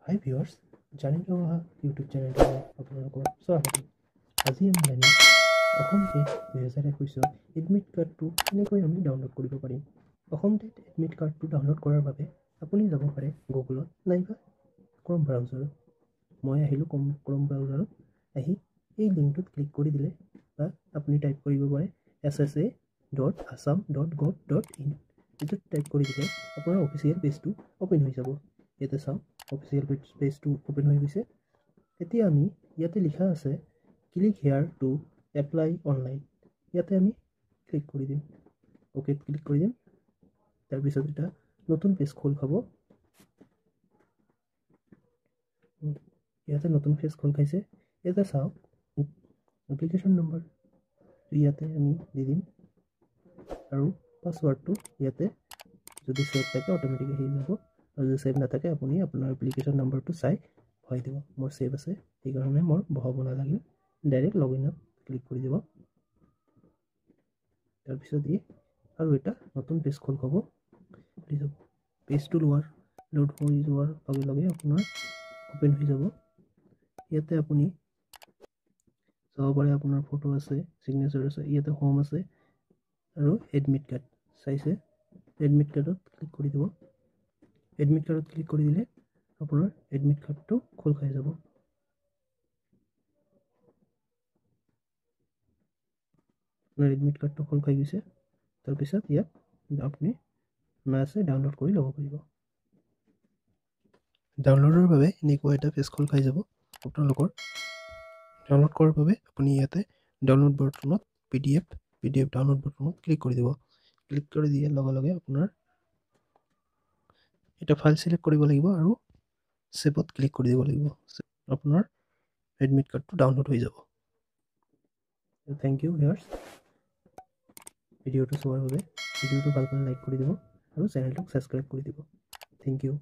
হাই viewers, জানিব অহা YouTube চেনেলটোলৈ আপোনালোকৰ স্বাগতম। আজি আমি জানিম অসম টেট 2021ৰ এডমিট কাৰ্ডটো কেনেকৈ আমি ডাউনলোড কৰিব পাৰিম। অসম টেট এডমিট কাৰ্ডটো ডাউনলোড কৰাৰ বাবে আপুনি যাব পাৰে গুগলত নাইবা ক্ৰম ব্ৰাউজাৰত। মই আহিলোঁ ক্ৰম ব্ৰাউজাৰত আহি এই লিংকটোত ক্লিক কৰি দিলে বা আপুনি টাইপ কৰিব পাৰে ssa.assam.gov.in। এইটোত টাইপ কৰি দিলে আপোনাৰ অফিচিয়েল পেজটো অ'পেন হৈ যাব। ইয়াতে চাওক, অফিচিয়েল পেজটো অ'পেন হৈ গৈছে। এতিয়া আমি ইয়াতে লিখা আছে click here to apply online, ইয়াতে আমি ক্লিক কৰি দিম। অ'কেত ক্লিক কৰি দিম। তাৰপিছত এটা নতুন পেজ খোল খাব। ইয়াতে নতুন পেজ খোল খাইছে। ইয়াতে চাওক, এপ্লিকেশ্যন নম্বৰ ইয়াতে আমি দি দিম আৰু পাছৱাৰ্ডটো ইয়াতে যদি ছেভ থাকে অট'মেটিক আহি যাব, আৰু যদি ছেভ নাথাকে আপুনি আপোনাৰ এপ্লিকেশ্যন নম্বৰটো চাই ভৰাই দিব। মোৰ ছেভ আছে, সেইকাৰণে মোৰ বহাব নালাগিল। ডাইৰেক্ট লগ ইনত ক্লিক কৰি দিব। তাৰপিছত ই আৰু এটা নতুন পেজ খোল খাব, খুলি যাব। পেজটো লোড হৈ যোৱাৰ লগে লগে আপোনাৰ অ'পেন হৈ যাব। ইয়াতে আপুনি চাব পাৰে আপোনাৰ ফটো আছে, ছিগনেচাৰ আছে, ইয়াতে হোম আছে আৰু এডমিট কাৰ্ড চাইছে। এডমিট কাৰ্ডত ক্লিক কৰি দিব। এডমিট কাৰ্ডত ক্লিক কৰি দিলে আপোনাৰ এডমিট কাৰ্ডটো খোল খাই যাব। আপোনাৰ এডমিট কাৰ্ডটো খোল খাই গৈছে। তাৰপিছত ইয়াত আপুনি অনায়াসে ডাউনলোড কৰি ল'ব পাৰিব। ডাউনলোডৰ বাবে এনেকুৱা এটা পেজ খোল খাই যাব। আপোনালোকৰ ডাউনলোড কৰাৰ বাবে আপুনি ইয়াতে ডাউনলোড বটনত পি ডি এফ ডাউনলোড বটনত ক্লিক কৰি দিব। ক্লিক কৰি দিয়াৰ লগে লগে আপোনাৰ এটা ফাইল চিলেক্ট কৰিব লাগিব আৰু ছেভত ক্লিক কৰি দিব লাগিব। আপোনাৰ এডমিট কাৰ্ডটো ডাউনলোড হৈ যাব। Thank U viewers, ভিডিঅ'টো চোৱাৰ বাবে। ভিডিঅ'টো ভাল পালে লাইক কৰি দিব আৰু চেনেলটোক ছাবস্ক্ৰাইব কৰি দিব। Thank U.